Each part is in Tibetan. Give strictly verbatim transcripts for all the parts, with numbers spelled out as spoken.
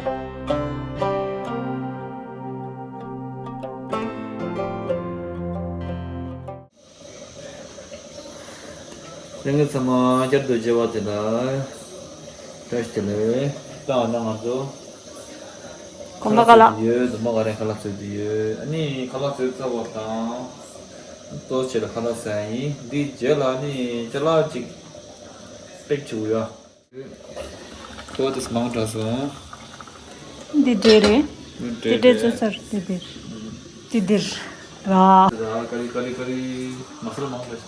ལྷན་རྒྱས་ཚང་མ་བསྐྱར་དུ་མཇལ་བ་དེ་ལ་བཀྲ་ཤིས་བདེ་ལེགས། ད་ང་ཚོ་གོམ་པ་ཁ་ལག་ཡོད། གོམ་པ་ག་རེ་ཁ་ལག་བཟོས་ཏེ་ཡོད། ཨ་ནི་ཁ་ལག་བཟོས་ཚར་བ་དང་ཏོག་ཙམ་ལ་ཁ་ལག་ཟ་ཡིན། འདི་རྗེས་ལ་ཨ་ནི་ཅ་ལག་ཅིག་པེག་བྱེད་དགོས་ཡ། ཁོ་དེ་མང་དྲགས་སོང་། འདི་འདྲས་རེད། འདི་འདྲས་རེད། འདི་འདྲས་བཟོས་ཚར། འདི་འདིར། འདི་འདིར། ར། ར་ཀ་རི་ཀ་རི་ཀ་རི། མ་སོ་མང་དྲགས་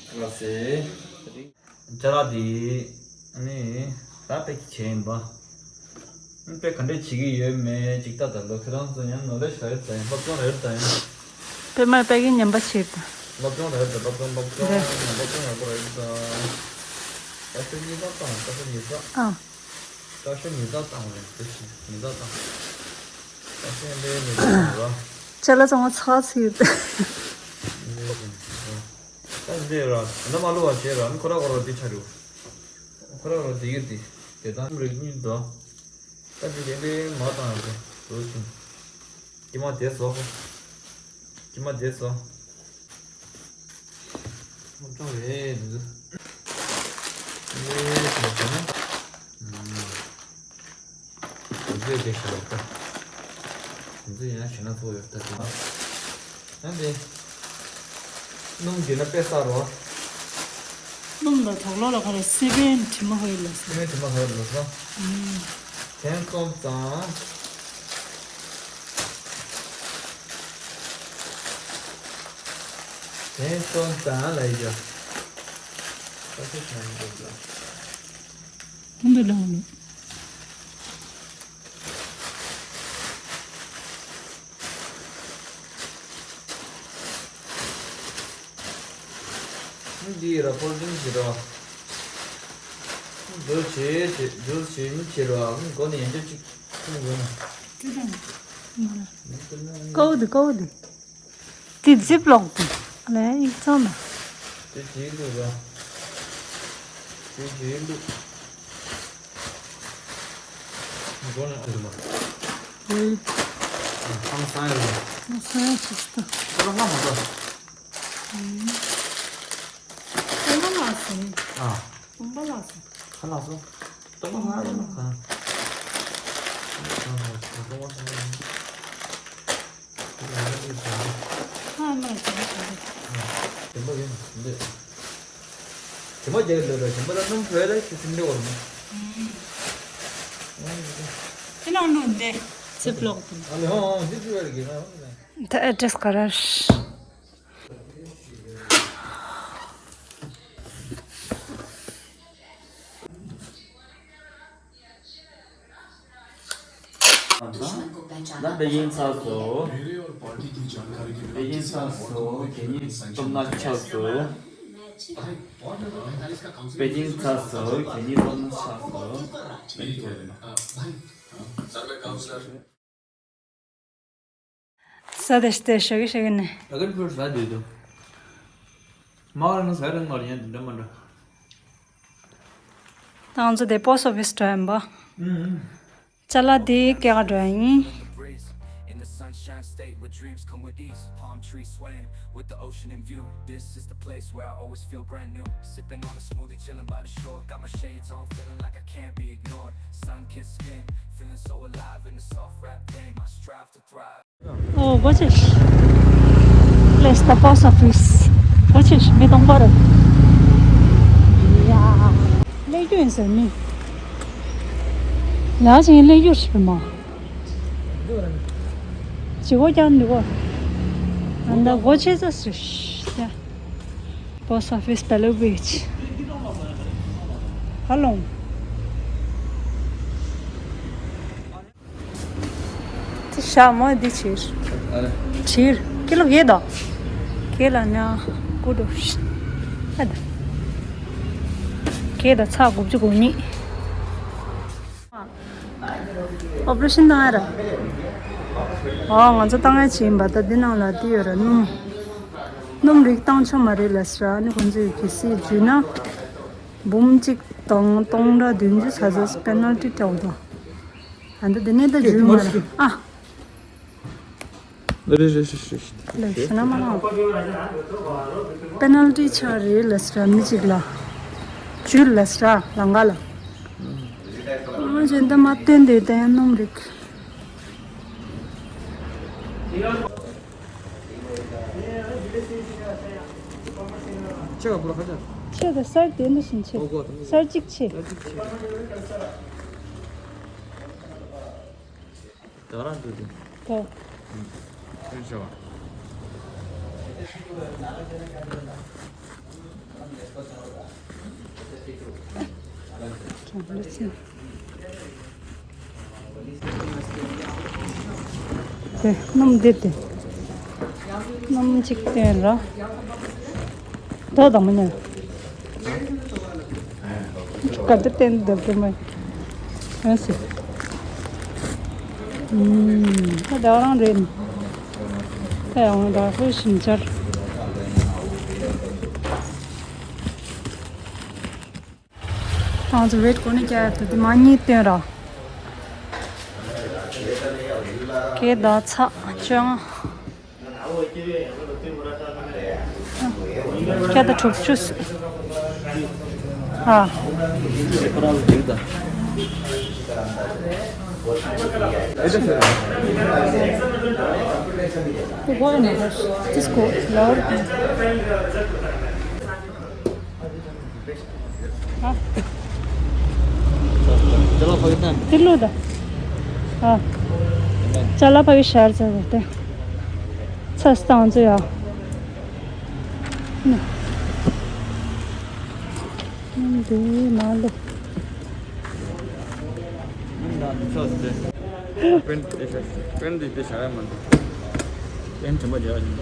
ཤིག་ལ་སེ། ཅ་ལག་འདི་ནི་ད་པེག་བྱས་ཡིན་པ། པེག་ག་འདྲས་བྱེད་ཀྱི་ཡོད་མེད་ཅིག་ལྟ་ད་ལོ། ཁྱེད་རང་ཚོ་ཡང་ནོ་ལེ་ཇི་རག་ཡོད་ད་ཡིན། སློབ་སྦྱོང་རག་ཡོད་ད་ཡིན། པེག་མ་པེག་གི་ཉན་པ་བྱེད་ད། སློབ་སྦྱོང་རག་ཡོད་ད། སློབ་སྦྱོང་སློབ་སྦྱོང་རེད། སློབ་སྦྱོང་ཡག་པོ་རག་ཡོད་ད། ད་ཤོ་གཉིས་ཙམ་བཏང་། ད་ཤོ་གཉིས་ཙམ། ཨ། ད་ཤོ་གཉིས་ཙམ་བཏང་རེད། ད་ཤོ་གཉིས་ཙམ་བཏང་། ད་ཤོ་འདི་ནས་བཏང་ར། ཅ་ལག་ཚང་མ་ཚར་ཚར་ཡོད་ད། འདི་ནས་བཏང་། ད་འདི་ར། འདི་མ་བླུགས་པ་བྱས་ར། ཁོ་ར་ཁོ་ར་འདི་ཆགས་འགྲོ། ཁོ་ར་ཁོ་ར་འདི་ཡོད་དེ། དེ་དང་རིགས་གཉིས་འདུག་ད་འདི་ལེན་པའི་མ་བཏང་ར། འདུག་ཅིང་། ཀྱེ་མ་དེ་བཟོ། ཀྱེ་མ་དེ་བཟོ། སློབ་སྦྱོང་རེད་འདི་ཚོ། ཨེ་ཟེར་བ་ན། ཨུམ། དེ་ཚོས་བསྡད་ཤག་ད། དེ་ཚོ་ཡིན་ན་བྱས་ན་ཐུག་ཡོད་ད་དེ་ན། ཡང་དེ། སྣུམ་རྒྱུ་ན་དཔེ་ས་རོ། སྣུམ་དང་དོག་ལོག་ལ་ག་རེ་སི་པན་དྲི་མ་ཧོལ་ལ་སོ། སི་པན་དྲི་མ་ཧོལ་ལ་སོ། ཨུམ། དེང་སོང་ཙང་། དེང་སོང་ཙང་ལ་ཡོད། ད་ཚོད་ཚང་ཡོད་ལ། དུམ་བུ་ལོང་ནི། འདི་ར་ཕོལ་ཌིང་བྱེད་རོགས། འདུ་བྱེད་བྱེད་འདུ་བྱེད་མི་བྱེད་རོགས། མགོ་ནས་ཡན་ཆད་ཅིག་ཁུངས་དགོས་ན། ཅི་དང་། ཀའོ་འདི་ཀའོ་འདི། འདི་ཛིབ་ལོག་འདི། ལས་ཡིག་ཚང་ན། དེ་བྱེད་འདུག་ར། དེ་བྱེད་འདུག་མགོ་ནས་ཨ་རི་མ། ཝེ། ཨ་ཧང་སང་ཡ་རི་མ། ཧང་སང་ཡ་ཆི་སི་ཏོ། ཁོ་རང་ལ་མ་ཏོ། ཨུམ། ཁོ་ན་ལ་སོང་། ཨ། ཁོང་པ་ལ་སོང་། ཁ་ལག་སོང་། ཏོག་པ་ང་ཡོད་ན་གང་། ཏོག་པ་ང་ཡོད་ན་གང་། ཁ་ལག་སོང་། ཁ་ལག་སོང་། དེ་མ་ཡིན་འདི། དེ་མ་རྒྱལ་ལོས་ར་དེ་མ་ལ་སྣུམ་བོད་ལ་ཁྱི་སིམ་འདྲེ་བར་མ། དེ་ནང་ལུ་འདི་ཚིབ་ལོག་དང་། ཨ་ལེ་ཧོ་འདི་ཚིབ་ལོག་གི་ན། ད་ཨེ་ཌྲེས་ག་ར། ད་པེ་ཅིང་ཚར་སོང་། པེ་ཅིང་ཚར་སོང་། གད་སྙིགས་སྟོབས་ན་ཆགས་སོང་། པེ་ཅིང་ཚར་སོང་། གད་སྙིགས་སྟོབས་ན་ཆགས་སོང་། ས་དེ་སྟེ་ཤོག་གི་ཤོག་གི་ནས། ད་ག་ཕུར་ཟ་དུས་དུ། མ་ར་ན་ཟ་ར་མ་ར་ཡན་དུ་འདྲ་མ་འདྲ། ད་ང་ཚོ་དེ་པོ་སི་ཨོ་ཕི་སི་འགྲོ་ཡིན་པ། ཨུམ། ཅ་ལག་དེ་སྐྱེལ་ག་འགྲོ་ཡིན། In the sunshine state where dreams come with ease. Palm trees swaying with the ocean in view. This is the place where I always feel brand new. Sipping on a smoothie, chilling by the shore. Got my shades on, feeling like I can't be ignored. Sun kissed skin, feeling so alive in the soft rap game. I strive to thrive. ཨོ་གོ་ཆེ། Place the post office. གོ་ཆེ་མི་གཏོང་པ་རེད། ཡ། ལས་རྒྱུ་ཡིན་ཟེར་མི། ལ་ཅིག་ལས་རྒྱུ་ཞིག་མ། ཅི་གོ་ཀྱང་འདི་གོ། ཨ་ད་གོ་ཆེ་ས་སུ་ཤ། Post office Palu Beach. How long? དེ་ཤ་མོ་འདི་ཕྱིར། ཕྱིར་ཀི་ལོ་བརྒྱད་དང་། ཁྱེད་ལ་ཉ་ཀུ་ཏོ། ཨ་ད། ཁྱེད་ད་ཚ་དགུ་བཅུ་གོ་གཉིས། ཨོ་པ་རེ་ཤན་བཏང་ཡ་ར། ཨོ་ང་ཚོ་བཏང་ཡ་ཅིག་ཡིན་པ། ད་འདི་ནང་ལ་འདི་ཡོད་ར། སྣུམ། སྣུམ་རིགས་བཏང་ཆོག་མ་རེད་ལ་ཟེར་ར། ཨ་ནི་ཁོང་ཚོས་གལ་སྲིད་འཇུས་ན། འབུམ་གཅིག་སྟོང་སྟོང་ཕྲག་བདུན་ཅུ་ཚ་ཚ་པེ་ནལ་ཊི་སྤྲད་འདུག་ཨ་འདི་འདི་ནས་ད་འཇུས་མ་རེད་ཨ། རེད་རེད་རེད་རེད། ལེ་ཤ་ན་མ་ལངས། པེ་ནལ་ཊི་ཆགས་རེད་ལབ་སོང་མི་གཅིག་ལ། འཇུས་ལབ་སོང་ལམ་ཁ་ལ། ཨ་ཅེ་འདི་མ་བསྟན་དེ་བསྟན་སྣུམ་རིགས། ཆེ་བ་པུ་ར་ཁ་ཆ། ཆེ་ད་སར་དེ་འདྲ་བཞིན་ཆེ། ཨོ་གོ་ད་སར་གཅིག་ཆེ། སར་གཅིག་ཆེ། ད་རང་འདུག་དེ། ད། ཨུམ། ཨེ་ཆེ་བ། ཁྱོད་ལ་ཆེ། དེ་སྣུམ་འདི་དེ། སྣུམ་གཅིག་བསྟན་ར། དོ་དང་མི་ཉལ། ག་དེ་བསྟན་འདུག་གི་མ། ཨ་སི། ཨུམ། ད་ད་རང་རེད། ད་ཡང་ད་ཧུ་ཤིན་ཅར། ང་ཚོ་ཝེཊ་གོ་ནས་བསྐྱལ་ཡོད་དེ་མ་གཉིས་བཏོན་ར། སྐད་བརྡ་ཚ་ཅང་། སྐད་བརྡ་དྲུག་ཅུ། ཨ། དེ་གོ་ནས་ཅིས་གོ་ལའོར། ཨ། ཅ་ལག་ཕ་གི་སྟེང་། ཏི་ལུ་ད། ཨ། ཅ་ལག་ཕ་གི་ཤར་ཚར་བ་སྟེ། ཚ་སྟངས་ཚོ་ཡ། འདི་མ་ལོ། པེན་དེ་ཤ་པེན་དེ་དེ་ཤ་ཡ་མ་འདུག་པེན་དེ་མ་རྒྱག་ཡིན།